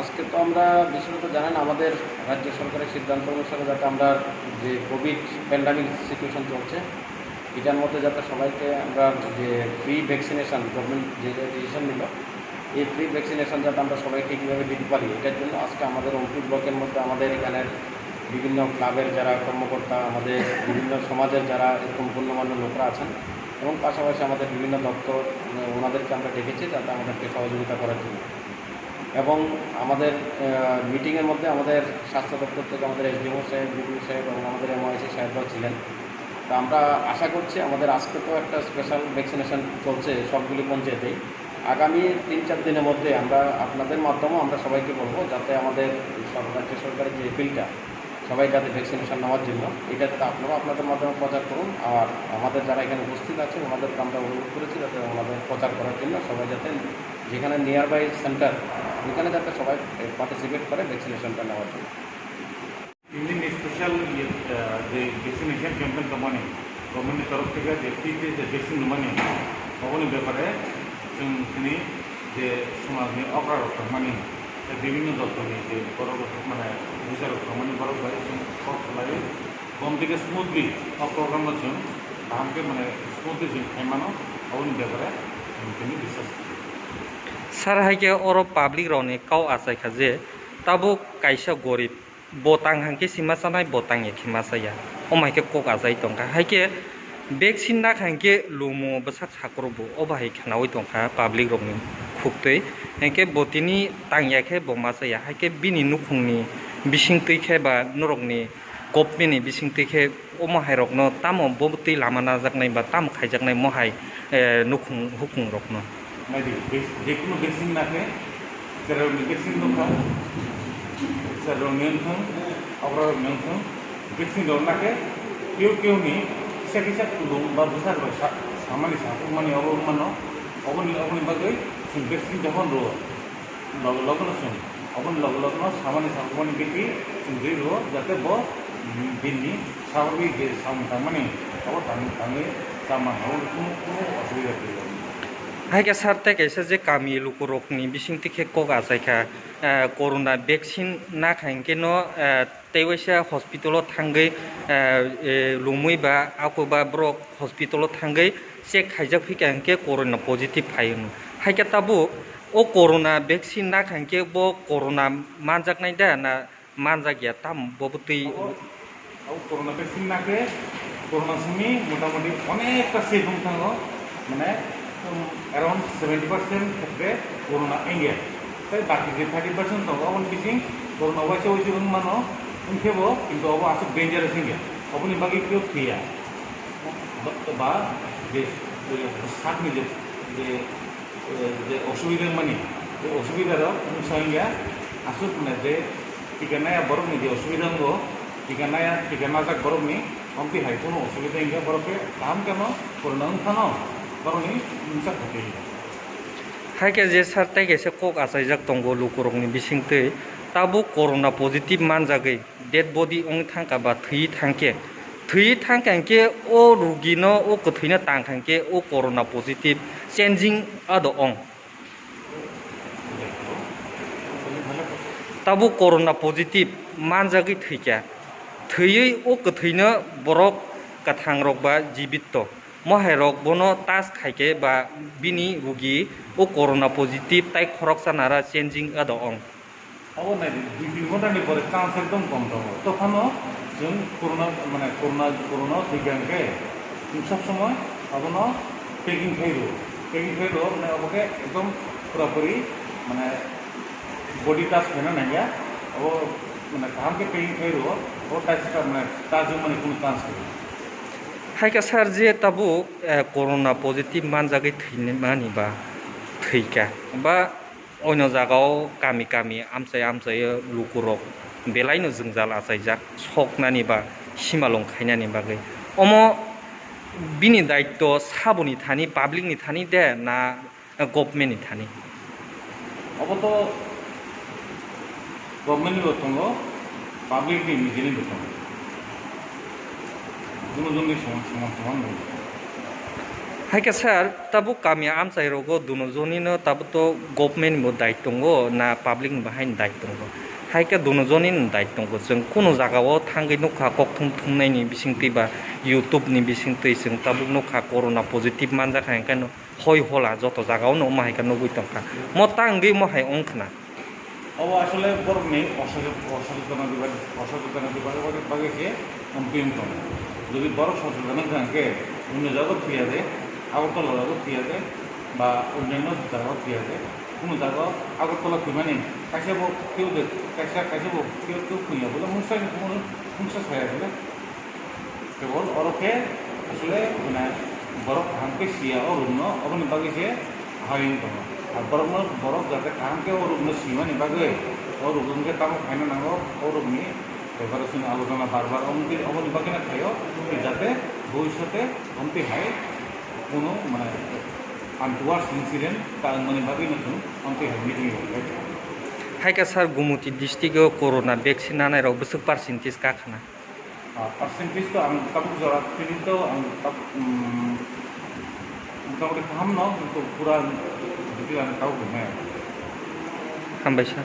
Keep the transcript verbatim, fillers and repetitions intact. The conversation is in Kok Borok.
আজকে তো আমরা বিশেষত জানেন, আমাদের রাজ্য সরকারের সিদ্ধান্ত অনুসারে যাতে আমরা যে কোভিড প্যান্ডামিক সিচুয়েশন চলছে, এটার মধ্যে যাতে সবাইকে আমরা যে ফ্রি ভ্যাকসিনেশন, গভর্নমেন্ট যে ডিসিশন নিল, এই ফ্রি ভ্যাকসিনেশন যাতে আমরা সবাইকে কীভাবে দিতে পারি, এটার জন্য আজকে আমাদের অমরপুর ব্লকের মধ্যে আমাদের এখানের বিভিন্ন ক্লাবের যারা কর্মকর্তা, আমাদের বিভিন্ন সমাজের যারা এরকম গণ্যমান্য লোকরা আছেন, এবং পাশাপাশি আমাদের বিভিন্ন দপ্তর, উম, ওনাদেরকে আমরা ডেকেছি যাতে আমাদেরকে সহযোগিতা করার জন্য। এবং আমাদের, আহ, মিটিংয়ের মধ্যে আমাদের স্বাস্থ্য দপ্তর থেকে আমাদের এসডিএমও সাহেব, বিডিও সাহেব এবং আমাদের এমওআইসি সাহেবরাও ছিলেন। তো আমরা আশা করছি, আমাদের আজকে তো একটা স্পেশাল ভ্যাকসিনেশন চলছে সবগুলি পঞ্চায়েতেই। আগামী তিন চার দিনের মধ্যে আমরা আপনাদের মাধ্যমে আমরা সবাইকে বলবো যাতে আমাদের সর-, রাজ্য সরকারের যে অ্যাপিলটা, সবাই যাতে ভ্যাকসিনেশন নেওয়ার জন্য, এটা যাতে আপনারা আপনাদের মাধ্যমে প্রচার করুন। আর আমাদের যারা এখানে উপস্থিত আছে, ওনাদেরকে আমরা অনুরোধ করেছি যাতে ওনাদের প্রচার করার জন্য সবাই যাতে যেখানে নিয়ারবাই সেন্টার, ওইখানে যাতে সবাই পার্টিসিপেট করে ভ্যাকসিনেশনটা নেওয়ার জন্য। Tini special, iye, ah, je vaccination campaign tongmani, government ni torof theke je free te je vaccine rwmani, oboni bepare chwng tini je somajni okra rok tongmani, tei bibhinno doptorni je borok rok, mane, officer rok tongmani borok bai chwng kok khlaiwi, bom theke smoothly o program no chwng kaham khe, mane, smoothly chwng khai mano, oboni bepare chwng tini biswas khlai. Sir, hai khe oro public rokni kok achai kha je tabuk kaisa gorib, bo tang hang khe sima chanai, bo tang ya khe ma cha ya, omo hai khe kok achai tong kha. Hai khe vaccine nak hang khe lumo bwsak sakrok bo obo hai khwnaui tong kha public rokni khuktwi. Hai khe bo tini tang ya khe bo ma cha ya, hai khe bini nukhungni bising twi khe ba norokni government ni bising twi khe omo hai rokno tamo bo twi lama najaknai ba tamo khaijaknai mo hai, eh, nukhung hukhung rokno. Naidi, be-, jekunu vaccine nakhe, cherokni vaccine nukha, cherokni wngthung, aborokni wngthung, vaccine rok nakhe, keu keuni kisa kisa kulung ba bwsarok sa-, samani sakhukmani obo wngmano, oboni, oboni bagwi chwng vaccine jokhon rwo, loge loge no chwng, oboni loge loge no samani sakhukmani bikhi chwng rwi rwo, jate bo, mm, bini sabagwi je samung tangmani, abo tangwi, tangwi chama, aboni kunu, kunu osubida kwrwi. Hai khe sir, tei kaisa je kami lukurokni bisingtwi khe kok achai kha, eh, corona vaccine nakha hwnkhe no, eh, tei waisa hospital o thangwi, eh, eh, lumwi ba ako ba borok hospital o thangwi check khaijak phi kha hwnkhe corona positive phai hwno. Hai khe tabuk o corona vaccine nakha hwnkhe bo corona manjaknai da na manjak ya, tamo bo bwtwi. Abo, abo corona vaccine nakhe, corona simi motamoti onekta safe wng thango, mane, um, around seventy percent khetre corona wngya. Tei baki je thirty percent tongo, aboni bising corona waisa waisa wng mano, wngkhe bo, kintu abo aswk dangerous wngya, aboni bagwi kebo thwiya. Ba, ba, je, je, sakni je, je, eh, je osubida mani, je osubida rok wngsa wngya, aswk mane je tika naya borokni je osubida wngo, tika naya, tika najak borokni, omtwi hai kheno osubida wngya, borok khe kaham kheno corona wng phano borokni mungsa khaikhe. Hai khe je sir tei kaisa kok achaijak tongo lukurokni bisingtwi, tabuk corona positive manjagwi dead body wng thangkha ba thwi thangkhe, thwi thangkha hwnkhe o rugino, o kwthwino tangkha hwnkhe o corona positive changing ado ong. Tabuk corona positive manjagwi thwikha, thwiwi o kwthwino borok kwthangrok ba jibitto mohairok bono test khaikhe ba bini rugi o corona positive tai khoroksa nara changing ado ong. Abo nai di, dui tin ghonta ni pore chance ekdom kom tongo. Tophano chwng corona, mane corona, corona thwikha hwnkhe chwng sob somoi abono packing khai rwo. Packing khai rwo, mane abo khe ekdom pura puri, mane body touch khaina nangya. Abo, mane, kaham khe packing khai rwo, abo touch ka, mane, touch wngmani kunu chance kwrwi. Hai khe sir, je tabuk, eh, corona positive manjagwi thwimani ba thwikha ba, oino jagao kami kami amchai amchaio lukurok belaino jwngjal achaijak soknani ba simalong khainani bagwi. Omo bini daitto saboni thani, public ni thani de na government ni thani? Obo to government ni bo tongo, public ni nijini bo tongo. Duno jonni soman, soman, soman nung. Hai khe sir, tabuk kami amchai rogo duno joni no tabuk to government ni bo dai tongo na public ni bo hai ni dai tongo? Hai khe duno joni ni dai tongo. Chwng kunu jaga o thangwi nukha kok thum thumnai ni bisingtwi ba YouTube ni bisingtwi chwng tabuk nukha corona positive manjak hai khe no hoi hola joto jaga o no omo hai khe nugwi tongkha. Mo tangwi mo hai wngkhna. Obo asole borokni osajot-, osajotona dibar-, osajotona dibar-, bagwi khe ompiyong tongo. Jodi borok sojotona wngkha hwnkhe, onno jaga thwiya de, Agartala jaga thwiya de, ba onno jaga thwiya de, kunu jaga Agartala thwimani kaisa bo keu de, kaisa, kaisa bo keu, keu thwiya bole mungsa, mungsa saya bole. Kebol oro khe asole, mane, borok kaham khe siya o rukno, oboni bagwi se hai wng tongo. Ar borokno, borok jate kaham khe o rukno simani bagwi o ruk wng khe tamo khaina nango, o rukni preparation alochona bar bar omo twi, oboni bagwi no khaio, jate bhobishote omo twi hai kuno, mane, untowards incident ta wngmani bagwi no chwng omo twi hai meeting rok khai tongo. Hai khe sir, Gumoti district o corona vaccine nanai rok bwswk percentage kha khna? Ah, percentage to ang tabuk jora tini to ang tab-, mm, motamoti kaham no, kintu pura detail ang tabuk rwnai. Hambai sir.